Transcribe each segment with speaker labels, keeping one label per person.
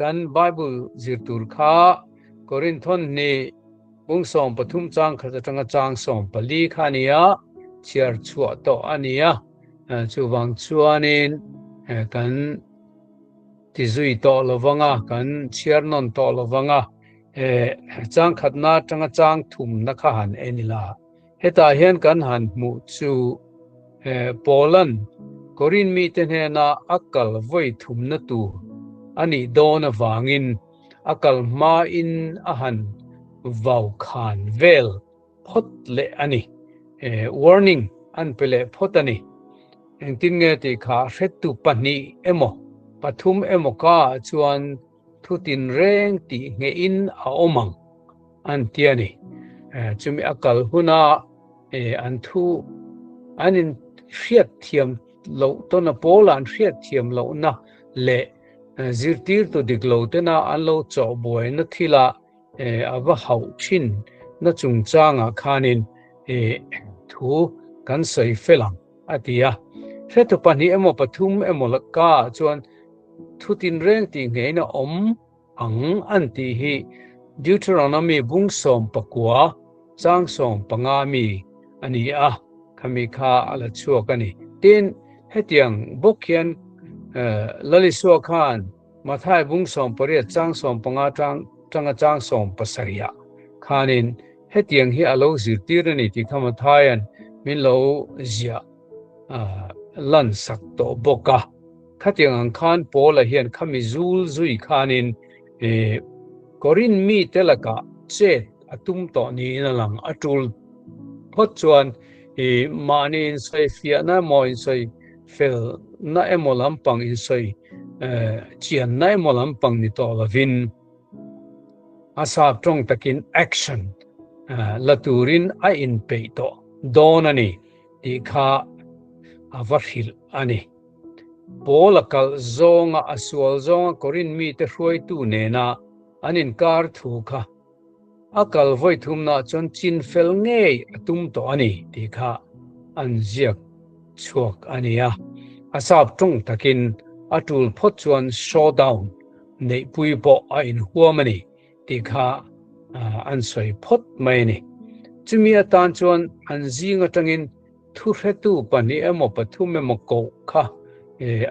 Speaker 1: kan Bible zir tur kha Korinthon hnih bung 13 chang khat atanga chang 14 kha a ni a, chhiar chhuah tawh a ni a. Chuvang chuanin kan ti zui tawh lovanga, kan chhiar nawn tawh lovanga, chang khatna atanga chang thumna kha han en ila. Hetah hian kan han hmuh chu Paula'n Korin mite hnena a kal vawi thumna tur a nih dawn avangin a kal hmain a han vau khan vel phawt leh a ni. Warning an pe leh phawt a ni. Engtin nge tih kha hretu pahnih emaw pathum emaw ka ah chuan Thu tinreng tih ngeihin a awm ang an ti a ni. Chumi a kal huna an thu an in hriat thiam loh tawna pawla an hriat thiam lohna leh zirtirtu dik lo tena an lo chawh buaina thila a va hauh thin na chungchangah khanin thu kan sawi fel ang a ti a. Hretu pahnih emaw pathum emaw ka ah chuan Thu tinreng tih ngeiin a awm ang an tih hi Deuteronomy bung 19 chang 15 mi a ni a, khami kha a la chhuak a ni. Tin, hetiang bawk hian Lalisua khan Mathai bung 18 chang 15 tanga chang 17 ah khanin hetiang hi a lo zirtir a ni tih kha Mathaia'n min lo ziah lan sak tawh bawk a. Khatiang ang khan Paula hian khami zul zui khanin Korin mite lakah chet a tum tawh niin a lang. A tul phawt chuan mahni insawi fiahna emaw insawi felna emaw lampang insawi chianna emaw lampang ni tawh lovin a sap tawng takin action la turin a inpeih tawh dawn a ni tih kha a va hrilh a ni. Paul a kalh zawnga a sual zawnga Korin mite hruaitu nena an inkar thu kha a kal vawi thumnaah chuan chin fel ngei a tum tawh a ni tih kha an ziak chhuak a ni a. A sap tawng takin a tul phawt chuan showdown neihpui pawh a inhuam a ni tih kha an sawi phawt mai a ni. Chumi atan chuan an zing atangin Thuhretu pahnih emaw pathum emaw koh kha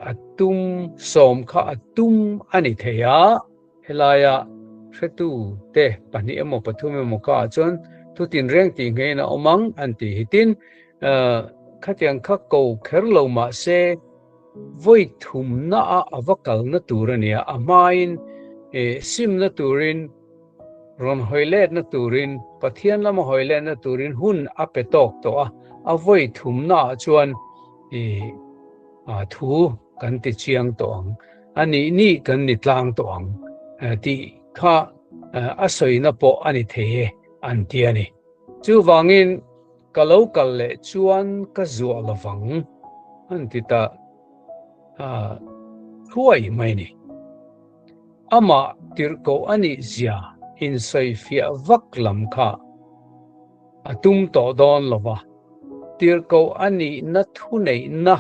Speaker 1: a tum, sawm kha a tum a ni thei a, helaia hretu te pahnih emaw pathum emaw ka ah chuan thu tinreng tih ngeiin a awm ang an ti hi. Tin, khatiang kha ko kher lo mah se vawi thumna ah a va kalna tur a nia, a hmain simna turin Rawn hawi letna turin, Pathian lama hawi letna turin hun a pe tawk tawh a, a vawi thumnaah chuan i thu kan ti chiang tawh ang, a nih nih kan ni tlang tawh ang tih kha a sawina pawh a ni thei e an ti a ni. Chuvangin ka lo kal leh chuan ka zuah lovang an ti ta thuai mai a ni. Amah tirhkoh a nih zia insawifiah vak lam kha a tum tawh dawn lo va, tirhkoh a nihna thuneihna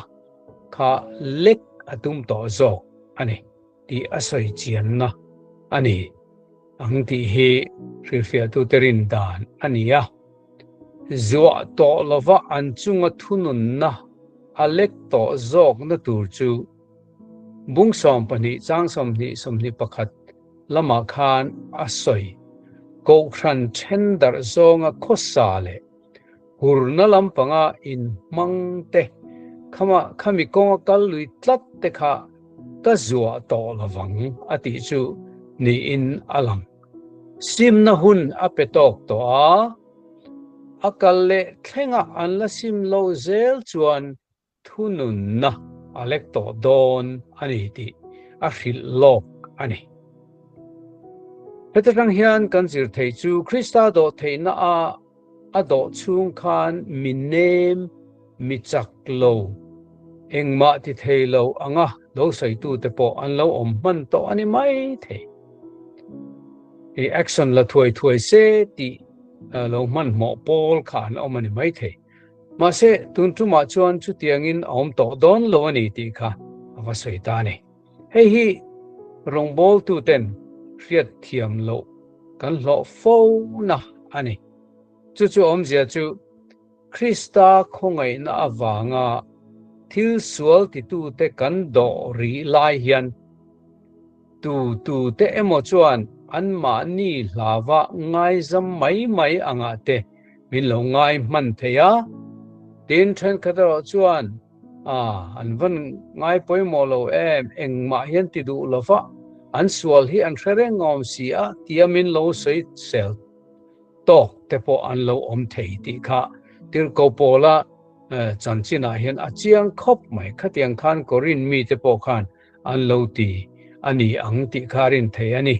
Speaker 1: kha lek a tum tawh zawk a ni tih a sawi chianna a ni ang tih hi hrilhfiahtute rin dan a ni a. Zuah tawh lova an chunga thununna a lek tawh zawkna tur chu Bung 12 chang 20 21 lamah khan a sawi. Kohhran then darh zawnga khawsa leh hurna lampanga inhmang te, khama khami kawnga kal lui tlat te kha ka zuah tawh lovang a tih chu niin a lang. Simna hun a pe tawk tawh a, a kal leh thlenga an la sim lo zel chuan Thununna a lek tawh dawn a ni tih a hrilh lawk a ni. Heta tang hian kan zir thei chu Krista dawh theihna a a dawh chhung khan mi nem, mi chak lo, engmah ti thei lo anga lo sawitute pawh an lo awm hman tawh a ni mai thei. I action la thuai thuai se tih lo hmanhmawh pawl kha an awm a ni mai thei. Mahse, tun tumah chuan chutiangin a awm tawh dawn lo a ni tih kha a va sawi ta a ni. Hei hi rawngbawltuten hriat thiam loh kan hlawh fo na a ni. Chu chu awmzia chu Krista khawngaihna avanga thil sual titute kan dawh rih lai hian tu tute emaw chuan anmahni hlava ngaizam mai mai angah te min lo ngai hman thei a. Tin, thenkhat erawh chuan a, an van ngai pawimawh lo em, engmah hian ti duh lova an sual hi an hre reng awm si a tia min lo sawi sel tawk te pawh an lo awm thei tih kha Tirhkoh Paula chanchinah hian a chiang khawp mai. Khatiang khan Korin mite pawh khan an lo ti a ni ang tih kha a rin thei a ni.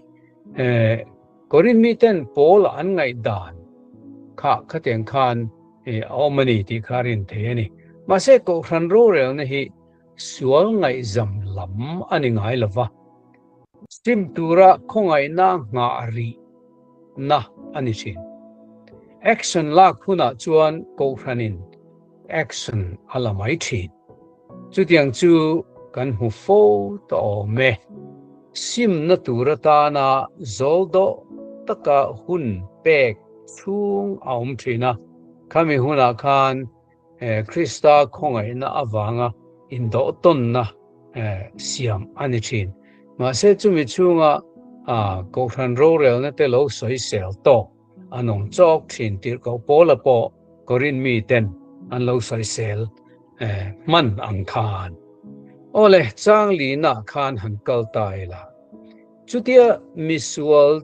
Speaker 1: Korin miten Paula an ngaihdan kha khatiang khan a awm a ni tih kha a rin thei a ni. Mahse Kohhran rorelna hi sual ngaihzam lam a ni ngai lo va. Sim tura khawngaihna nghah rih na a ni thin. Action lak hunah chuan Kohhranin action a la mai thin. Chutiang chu kan hmu fo ta awm e. Simna tur atana zawl dawh taka hun pek chhung a awm thin a, khami hunah khan Krista khawngaihna avanga indawhtawnna siam a ni thin. Mahse chumi chhunga Kohhran rorelna te lo sawisel tawk an awm chawk thin tirhkoh Paula pawh Korin miten an lo sawisel hman ang khan. Awle, chang lina khan han kal ta ila. Chutia misual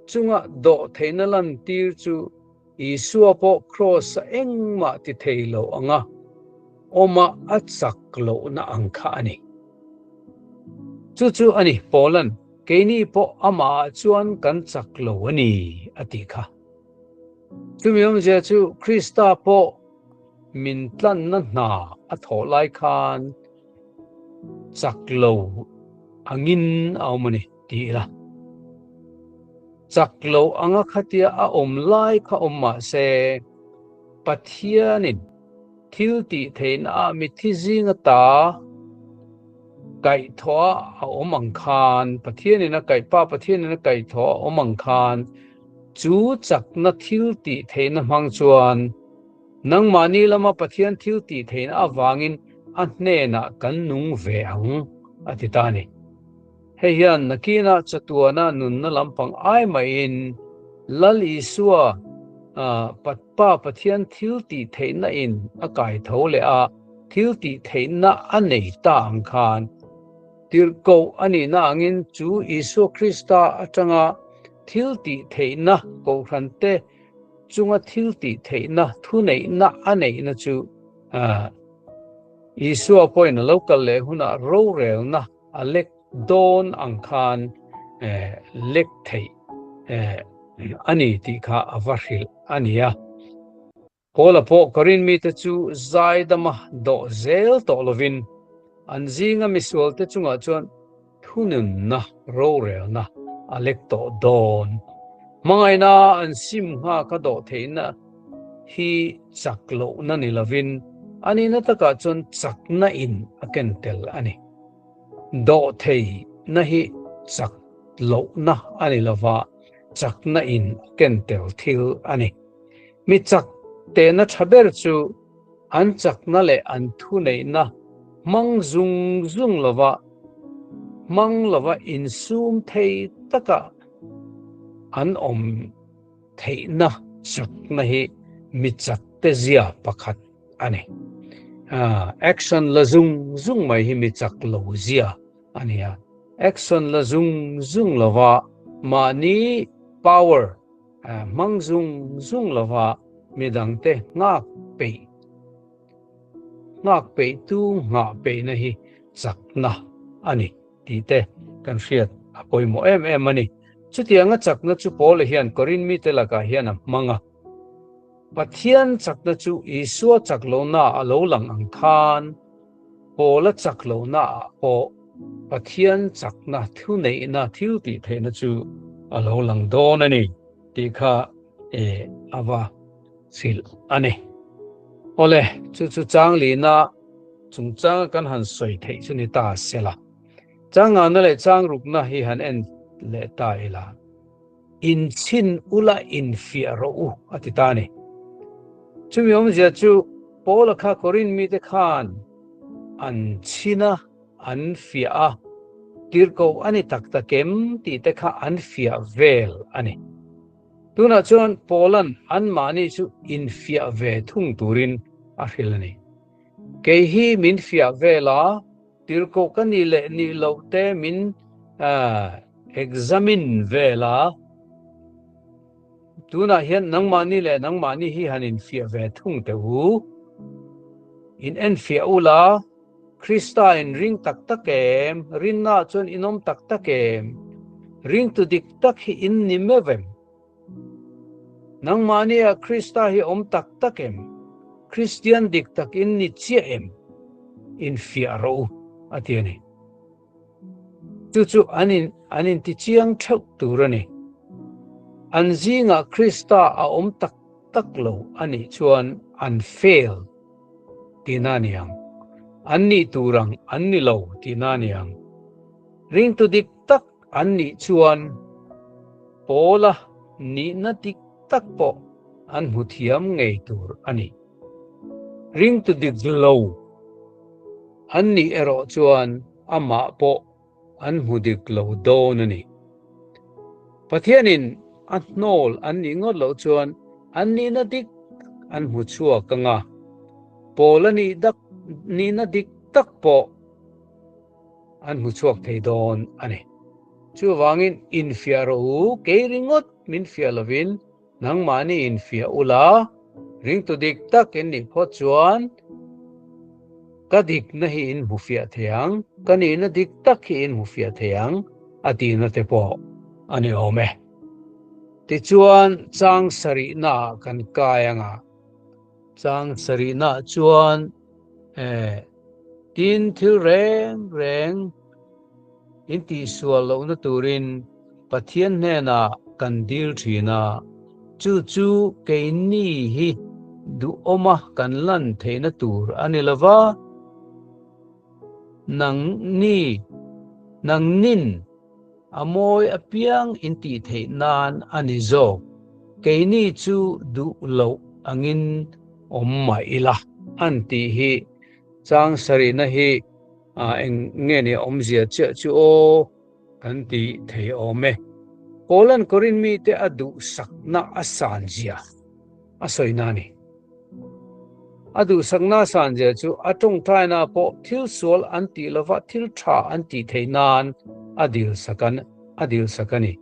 Speaker 1: chunga dawh theihna lantir chu Isua pawh kraws-a engmah ti thei lo anga awma a chak lohna ang kha a ni. Chu chu a ni, Paula'n, Keini pawh amahah chuan kan chak lo a ni, a tih kha. Chumi awmzia chu Krista pawh min tlanna hna a thawh lai khan chak lo angin a awm a ni, ti ila. Chak lo anga khatia a awm lai kha awm mah se, Pathianin thil tih theihna ah mitthi zinga ta kaihthawh a awm ang khan, Pathianin a kaih Pa Pathianin a kaihthawh a awm ang khan, chu chakna thil tih theihna hmang chuan nangmahni lama Pathian thil tih theihna avangin a hnenah kan nung ve ang, a ti ta a ni. Hei hian nakinah chatuana nunna lampang ai maiin Lal Isua Pa Pathian thil tih theihna in a kai tho leh a, thil tih theihna a nei ta ang khan tirhkoh a nihna angin chu Isua Krista atanga thil tih theihna kohhrante chunga thil tih theihna thuneihna a neihna chu Isua pawhin a lo kal leh hunah rorelna A lek dawn ang khan lek theih a ni tih kha a va hrilh a ni a. Paula pawh Korin mite chu zaidama dawh zel tawh lovin an zinga misualte chungah chuan thununna rorelna a lek tawh dawn. Hmangaihna an sim nghak a dawh theihna hi chak lohna ni lovin a nihna takah chuan chakna in a ken tel a ni. Dawhtheihna hi chak lohna a ni lova, chakna in a ken tel thil a ni. Mi chak tehna tha ber chu an chakna leh an thuneihna hmang zung zung lova, hmang lova insum thei taka an awm theihna chakna hi mi chak te zia pakhat a ni. Action la zung zung mai hi mi chak lo zia a ni a. Action la zung zung lova mahni power hmang zung zung lova midangte nghak peih nghak peihtu nghah peihna hi chakna a ni tih te kan hriat a pawimawh em em a ni. Chutianga chakna chu Paula hian Korin mite lakah hian a hmang a. Pathian chakna chu Isua chak lohna a lo lang ang khan, Paula chak lohna ah pawh Pathian chakna thuneihna thil tih theihna chu a lo lang dawn a ni tih kha a va hrilh a ni. Awle, chu chu changlina chungchanga kan han sawi theih chu ni ta sela. Chang ngana leh chang rukna hi han en leh ta ila. In chhin ula in fiah rawh u a ti ta a ni. Chumi awmzia chu Paula kha Korinth mite khan an chhin a, an fiah a, tirhkoh a ni tak tak em tih te kha an fiah vel a ni. Tunah chuan Paula'n anmahni chu infiah ve thung turin a hrilh a ni. Kei hi min fiah vel a, tirhkoh ka nih leh nih loh te min examine vel a, tunah hian nangmahni leh nangmahni hi han infiah ve thung teh u. In enfiah ula, Krista in ring tak tak em? Rinnaah chuan in awm tak tak em? Ringtu dik tak hi in ni meuh em? Nangmahnia Krista hi awm tak tak em? Kristian dik tak in ni chiah em? Infiah rawh u, a ti a ni. Chu chu an in an inti chiang theuh tur a ni. An zingah Krista a awm tak tak lo a nih chuan an fail tihna a ni ang. An nih tur ang an ni lo tihna a ni ang. Ringtu dik tak an nih chuan Paula nihna dik tak pawh an hmu thiam ngei tur a ni. Ringtu dik lo an nih erawh chuan amah pawh an hmu dik lo dawn a ni. Pathianin a hnawl an nih ngawt loh chuan an nihna dik tak an hmu chhuak ang a, Paula nihna dik tak pawh an hmu chhuak thei dawn a ni. Chuvangin infiah rawh u, kei ringawt min fiah lovin nangmahni infiah ula, ringtu dik tak in nih phawt chuan ka dikna hi in hmu fiah thei ang, ka nihna dik tak hi in hmu fiah thei ang a tihna te pawh a ni awm e. Tichuan chang sarihnaah kan kai ang a, chang sarihnaah chuan eh tin thil reng reng in tihsual lohna turin Pathian hnenah kan dil thin a, chu chu keini hi duhawma kan lan theihna tur a ni lo va, nangni, nangnin a mawi apiang in tih theih nan a ni zawk, keini chu duh loh angin awm mah ila. An tih hi chang sarihna hi eng nge ni a awmzia chiah chu aw kan ti thei awm e. Paula'n Korinth mite a duhsakna a sanzia a sawina a ni. A duhsakna a sanzia chu a tawngtaina pawh thil sual an tih lova thil tha an tih theih nan a dilsak a dilsak a ni.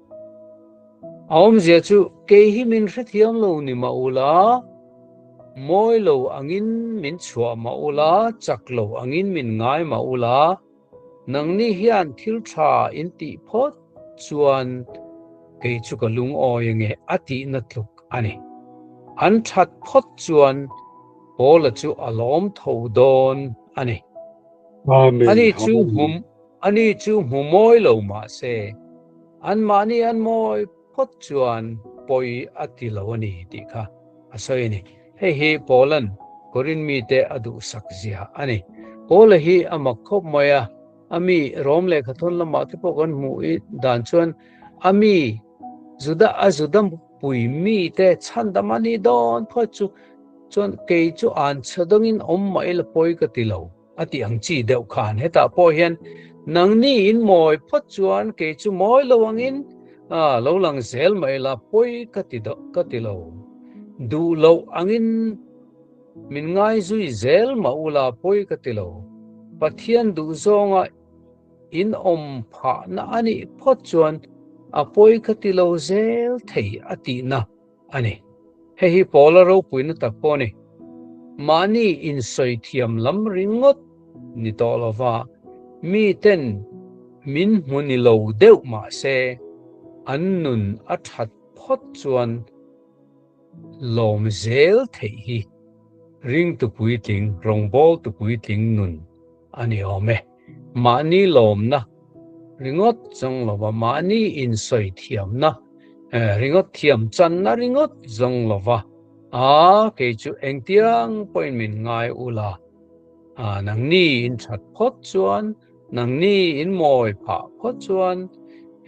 Speaker 1: A awmzia chu kei hi min hrethiam lo ni mah ula, Mawi lo angin min chhuah mah ula, chak lo angin min ngai mah ula, nangni hian thil tha in tih phawt chuan kei chu ka lungawi ange a tihna tluk a ni. An that phawt chuan Paula chu a lawm tho dawn a ni.
Speaker 2: Amen.
Speaker 1: Ani chu hmu ani chu hmu mawi lo mah se, anmahni an mawi phawt chuan pawi a ti lo a ni tih kha a sawi a ni. Hei hi Paula'n Korinth mite a duhsak zia a ni. Paula hi a mak khawp mai a, a mi Rom lehkhathawn lamah te pawh kan hmuh i dan chuan a mi Juda a Juda pui mite chhandam a nih dawn phawt chu chuan kei chu an chhe dawngin awm mah ila pawi ka ti lo. A tih ang chi deuh khan hetah pawh hian nangni in mawi phawt chuan kei chu mawi lo angin lo lang zel mai la pawi ka ti ka ti lo. Duh loh angin min ngai zui zel mah ula pawi ka ti lo. Pathian duh zawnga in awm phahna a nih phawt chuan a pawi ka ti lo zel thei a tihna a ni. Hei hi Paula ropuina tak pawh a ni. Mahni insawi thiam lam ringawt ni tawh lova miten min hmu ni lo deuh mah se an nun a that phawt chuan lawm zel theih hi ringtu puitling, rawngbawltu puitling nun a ni awm e. Mahni lawmna ringawt zawng lova mahni insawi thiamna ringawt thiam channa ringawt zawng lova a kei chu engtiang pawhin min ngai ula a nangni in that phawt chuan Nangni in mawi phah phawt chuan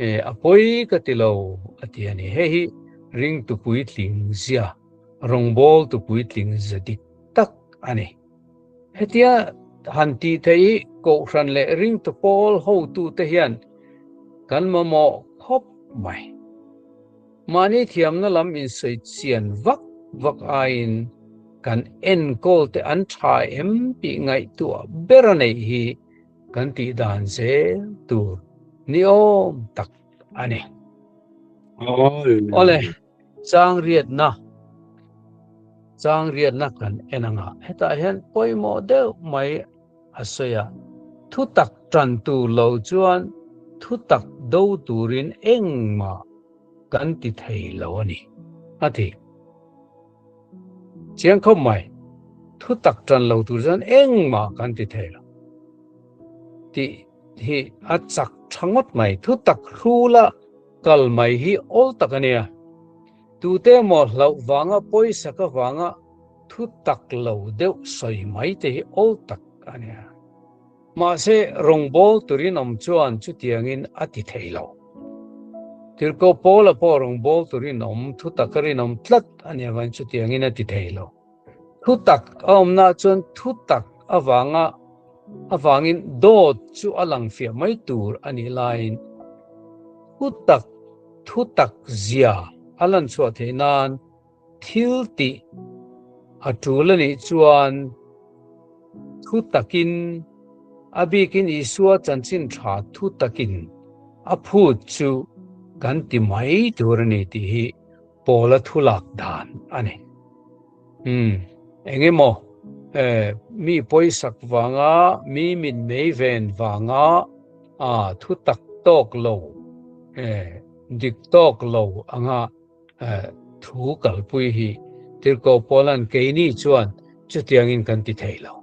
Speaker 1: a pawi ka ti lo a ti a ni. Hei hi ringtu puitling zia, rawngbawltu puitling zia dik tak a ni. Hetia han tih theih hi Kohhran leh ringtu pawl hotute hian kan mamawh khawp mai. Mahni thiamna lam insawi chian vak vak aiin kan enkawl te an tha em tih ngaihtuah ber a neih hi kan tih dan zel tur ni awm tak a ni. Awle, chang riatna, chang riatna kan en anga hetah hian pawimawh deuh mai a sawi a, thutak tan tur lo chuan thutak do turin engmah kan ti thei lo a ni, a ti. Chiang khawp mai, thutak tan lo tur chuan engmah kan ti thei lo tih hi a chak tha ngawt mai. Thutak hrula kal mai hi awl tak a nia. Tute emaw hlauh vanga pawisa ka vanga Thu tak lo deuh sawi mai te hi awl tak a nia. Mahse, rawngbâwl turin awm chuan chutiangin a ti thei lo. Tirhkoh Paula pawh rawngbâwl turin awm, thu taka rinawm tlat a nih avangin chutiangin a ti thei lo. Thu tak a awmnaah chuan thu tak avanga avangin dâwt chu a lang fiah mai tur a nih laiin thu tak thu tak zia a lan chhuah theih nan Thil tih a tul a nih chuan thu takin, a bikin Isua chanchin tha thu takin a phut chu kan ti mai tur a ni tih hi Paula thu lak dan a ni. Umm, eng emaw mi pawisak vanga, mi mitmei ven vanga thu tak tawk lo, dik tawk lo anga Thu kalpui hi Tirhkoh Paula'n keini chuan chutiangin kan ti thei lo.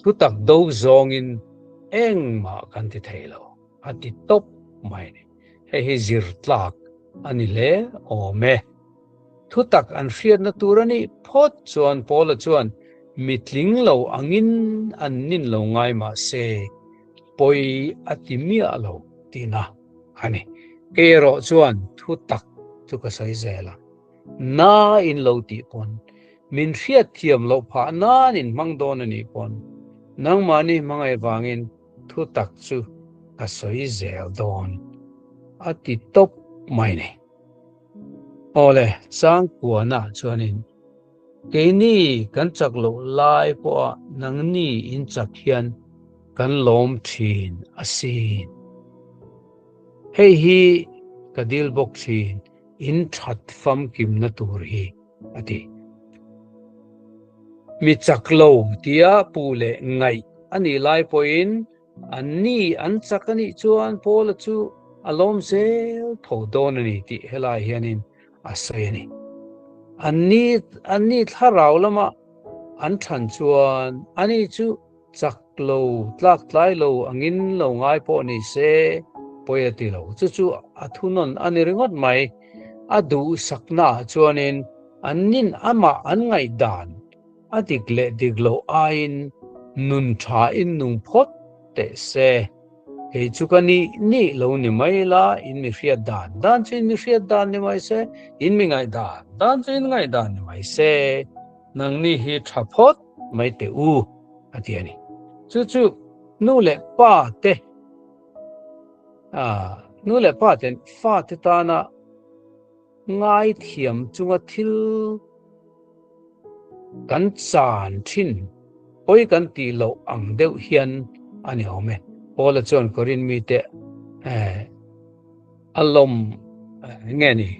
Speaker 1: Thu tak do zawngin engmah kan ti thei lo, a ti tawp mai a ni. Hei hi zir tlak a ni hle awm e. Thu tak an hriatna tur a nih phawt chuan Paula chuan mitling lo angin an nin lo ngai mah se pawi a ti miah lo tihna a ni. Kei erawh chuan thu tak chu ka sawi zel a, na in lo tih pawn, min hriat thiam loh phah nan in hmang dawn a nih pawn, nangmahni hmangaih vangin thu tak chu ka sawi zel dawn a ti tawp mai ni. Awle, changkuanah chuanin Keini kan chak loh lai pawha nangni in chak hian kan lawm thin asin. Hei hi ka dil bawk thin, in that famkimna tur hi, a ti. Mi chak lo tia pu leh ngaih a nih lai pawhin anni an chak a nih chuan Paula chu a lawm zel tho dawn a ni tih helai hianin a sawi a ni. Anni anni thlarau lama an than chuan ani chu chak lo, tlak tlai lo angin lo ngai pawh ni se pawi a ti lo. Chu chu a thunawn a ni ringawt mai. A duhsaknaah chuanin annin amah an ngaihdan a dik leh dik loh aiin nun thain nung phawt teh se. Kei chu ka nih nih lo ni mai la, in mi hriat dan dan chu in mi hriat dan ni mai se, in mi ngaih dan dan chu in ngaih dan ni mai se, nangni hi tha phawt mai teh u, a ti a ni. Chu chu nu leh pa te, nu leh pa ten fa te tana ngaithiam chunga thil kan chan thin pawi kan tih loh ang deuh hian a ni awm e. Paula chuan Korin mite a lawm nge ni?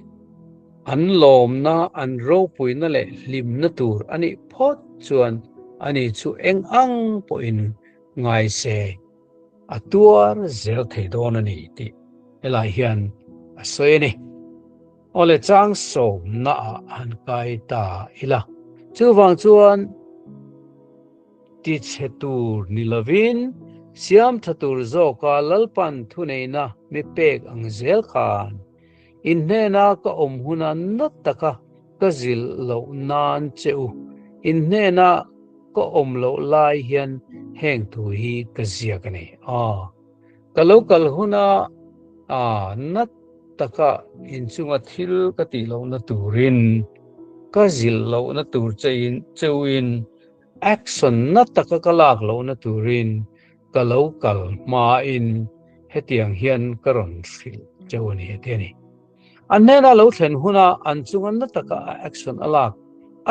Speaker 1: An lawmna, an ropuina leh hlimna tur a nih phawt chuan ani chu eng ang pawhin ngai se. A tuar zel thei dawn a ni tih helai hian a sawi a ni. Awle chang sawmna ah han kai ta ila. Chuvang chuan ti chhe tur ni lovin siam tha tur zawka Lalpan thuneihna mi pek ang zel khan in hnena ka awm huna na taka ka zilh loh nan che u. In hnena ka awm loh lai hian heng thu hi ka ziak a ni. Aw, ka lo kal huna a na taka inchunga thil ka tih lohna turin, ka zilh lohna tur chein cheuin action na taka ka lak lohna turin ka lo kal hmain hetiang hian ka rawn hrilh cheu a ni a ti a ni. An hnena lo thlen huna an chunga na taka a action a lak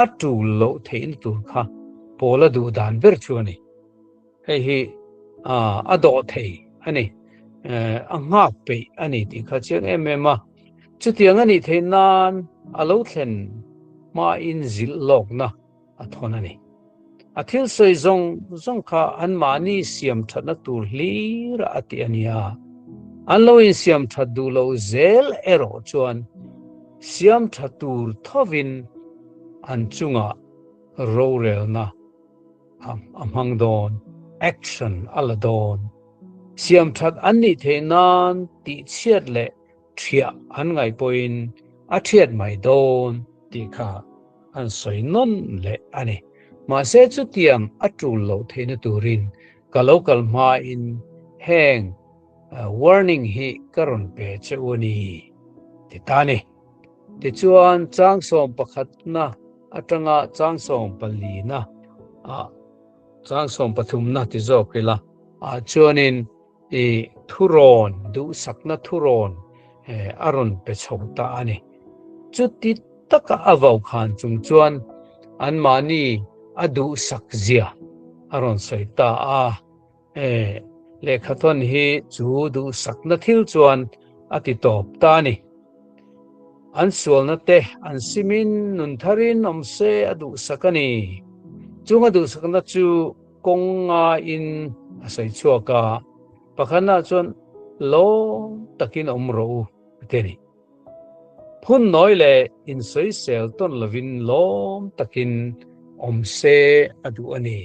Speaker 1: a tul loh theihna tur kha Paula duh dan ber chu a ni. Hei hi a dawh thei a ni, a nghak peih a ni tih kha chiang em em a. Chutiang a nih theih nan a lo thlen hmain zilh lawkna a thawn a ni. A thil sawi zawng zawng kha anmahni siam thatna tur hlir a ti a nia. An lo insiam that duh loh zel erawh chuan siam tha tur thovin an chungah rorelna a hmang dawn, action a la dawn. Siam that an nih theih nan tihchhiat leh Thiah an ngaih pawhin a thiat mai dawn tih kha an sawi nawn leh a ni. Mahse chutiang a tul loh theihna turin ka lo kal hmain heng warning hi ka rawn pe che u a ni ti ta ni. Tichuan chang sawm pakhatna atanga chang sawm palina ah chang sawm pathumna ti zawk ila ah chuanin I thurawn, duhsakna thurawn a rawn pe chho ta a ni. Chuti taka a vau khan chung chuan anmahni a duhsak zia a rawn sawi ta a. Lehkhathawn hi chu duhsakna thil chuan a ti tawp ta a ni. An sualna te an simin nun tharin awm se a duhsak a ni. Chung a duhsakna chu Kawng ngaiin a sawi chhuak a, pakhatnaah chuan lawm takin awm rawh u a ti a ni. Phun nawi leh insawisel tawn lovin lawm takin awm se a duh a ni.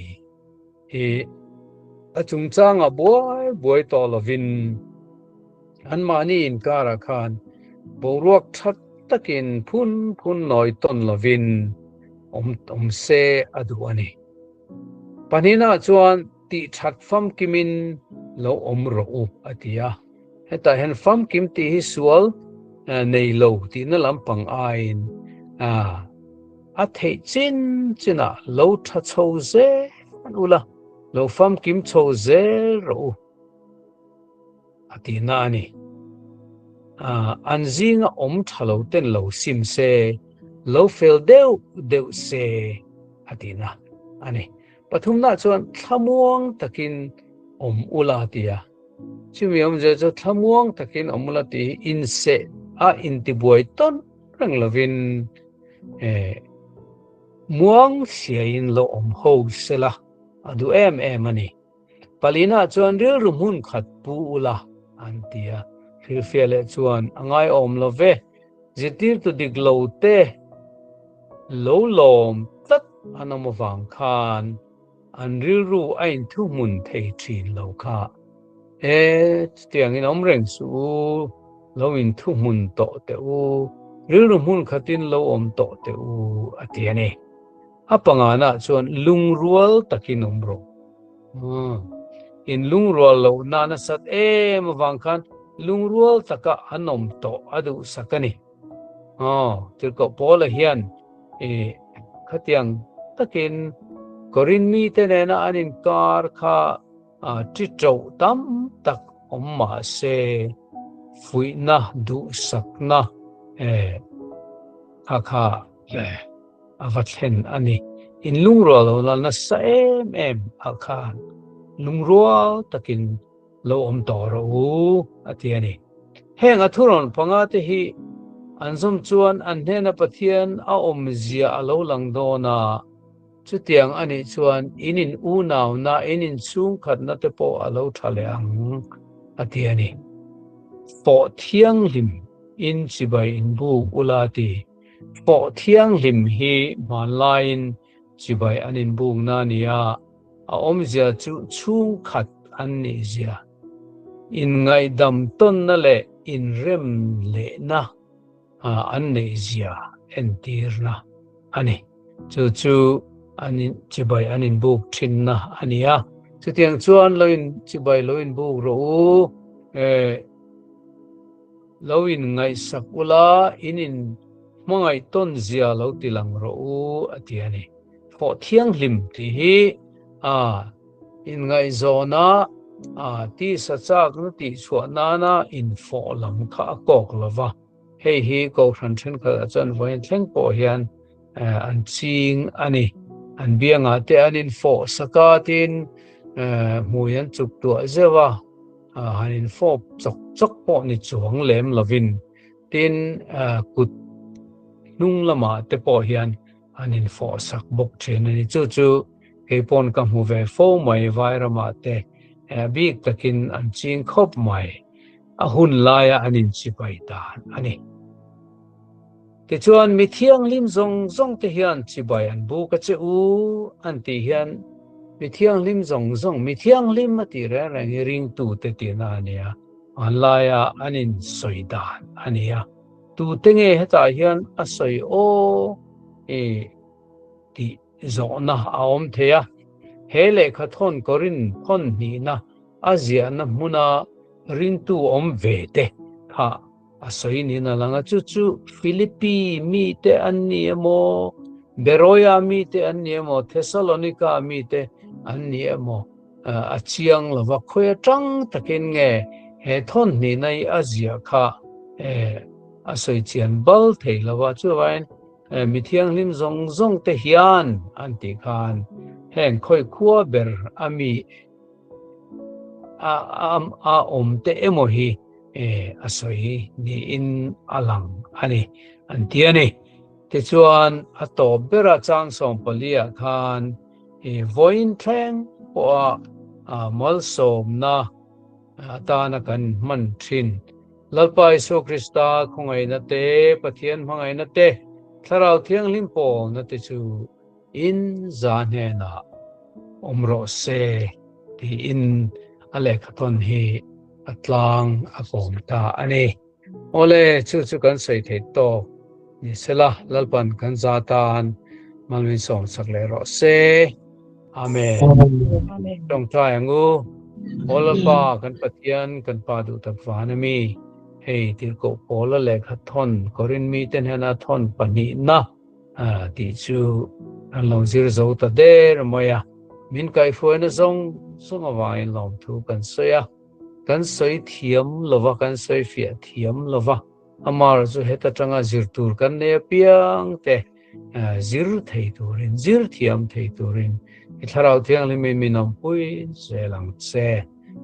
Speaker 1: I a chungchangah buai buai tawh lovin anmahni inkarah khan boruak tha takin phun phun nawi tawn lovin awm se a duh a ni. Pahnihnaah chuan tih that famkimin lo awm rawh u a ti a. Hetah hian famkim tih hi sual nei lo tihna lampang aiin a theih chin chinah lo tha chho zel ula, lo famkim chho zel rawh u. A ti na a ni. An zinga awm tha lo ten lo sim se, lo fel deuh deuh se a ti na a ni. Pathumna chuan thlamuang takin awm ula a ti a. Chumi awmzia chu thlamuang takin awm ula tih hi inseh a intibuai tawn reng lovin muang hriain lo awm ho sela a duh em em a ni. Palina chuan rilru hmun khat pu ula an ti a, hrilhfiah leh chuan a ngaiawm lo ve, zirtirtu dik lo te lo lawm tlat an awm avang khan an rilru a inthuhmun thei thin lo kha. E, chutiangin awm reng suh u, lo inthuhmun tawh teh u, rilru hmun khatin lo awm tawh teh u a ti a ni. A panganah chuan lungrual takin awm rawh. In lungrual loh na nasat em avang khan lungrual taka an awm tawh a duhsak a ni. Aw, Tirhkoh Paula hian i khatiang takin Korin mite nena an inkar kha ṭi ṭoh tam tak awm mah se fuihna duhsakna kha kha a va thlen a ni. In lungrual lo la nasa em em ah khan lungrual takin lo awm tawh rawh u a ti a ni. Heng a thurawn panga te hi an zawm chuan an hnena Pathian a awmzia a lo lang dawn a, chutiang a nih chuan in in unauna, in in chhungkhatna te pawh a lo tha leh ang a ti a ni. Fawh thianghlim in chibai inbuk ula a ti. Pawh thianghlim hi hmanlaiin chibai an inbukna a ni a, a awmzia chu chhungkhat an nihzia, inngaihdam tawnna leh inrem lehna an neihzia entirna a ni. Chu chu an chibai an inbuk thinna a ni a. Chutiang chuan lo in chibai lo in buk rawh u, lo in ngaihsak ula, in in hmangaih tawn zia lo ti lang rawh u a ti a ni. Thawh thianghlim tih hi a inngaihzawna a tisa chakna tihchhuah nana infawh lam kha a kawk lo va. Hei hi Kohhran thenkhatah chuan vawiin thleng pawh hian an ching a ni. An biangah te an infawh sak a, tin hmui an chuk tuah zeuh a, han infawp chawk chawk pawh ni chuang lem lovin, tin kut hnung lamah te pawh hian an infawh sak bawk thin a ni. Chu chu kei pawn ka hmu ve fo mai Vairamah te bik takin an ching khawp mai. A hun laia an inchibai dan a ni. Tichuan, mi thianghlim zawng zawng te hian chibai an buk a che u an tih hian mi thianghlim zawng zawng, mi thianghlim a tih reng reng hi ringtute tihna a ni a, an laia an insawi dan a ni a. Tute nge hetah hian a sawi aw i tih zawhna a awm thei a. He lehkha thawn Korin thawn hnihna a ziahna hmuna ringtu awm ve te kha a sawi niin a lang a, chu chu Philippi mite an ni emaw, Beroia mite an ni emaw, Thessalonica mite an ni emaw a chiang lo va, khawi atang takin nge he thawn hnihna hi a ziah kha a sawi chian bal thei lo va, chuvangin mi thianghlim zawng zawng te hian an tih khan heng khawi khua ber a mi a awm te emaw hi a sawi niin a lang a ni an ti a ni. Tichuan a tawp bera chang 14 ah khan vawiin thleng pawha malsawmna atana kan hman thin Lalpa Isua Krista khawngaihna te, Pathian hmangaihna te, Thlarau Thianghlim pawlna te chu In za hnenah awm rawh se tiin a lehkhathawn hi a tlang a kawm ta a ni. Awle, chu chu kan sawi theih tawk ni sela, Lalpan kan za tan malmin sawmsak leh rawh se. Amen. Tawngtai ang u. Aw Lalpa, kan Pathian, kan Pa duh tak van a mi. Hei, tirhkoh Paula lehkhathawn, Korin mite hnena thawn pahnihna, tih chu kan lo zir zo ta der mai a, min kaihhruaina zawng zawng avangin lawmthu kan sawi a, kan sawi thiam lova, kan sawi fiah thiam lova, amar chu heta tanga zir tur kan nei apiang te zir thei turin, zir thiam thei turin i Thlarau Thianghlimin min awmpui zel ang che.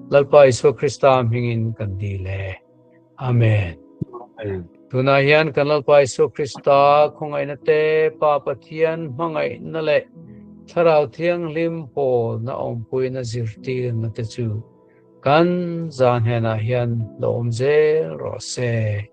Speaker 1: Lalpa Isua Krista hmingin kan dil e. Amen. Tunah hian kan Lalpa Isua Krista khawngaihna te, Pa Pathian hmangaihna leh Thlarau Thianghlim pawlna awmpuina zirtirna te chu kan za hnenah hian lo awm zel rawh se.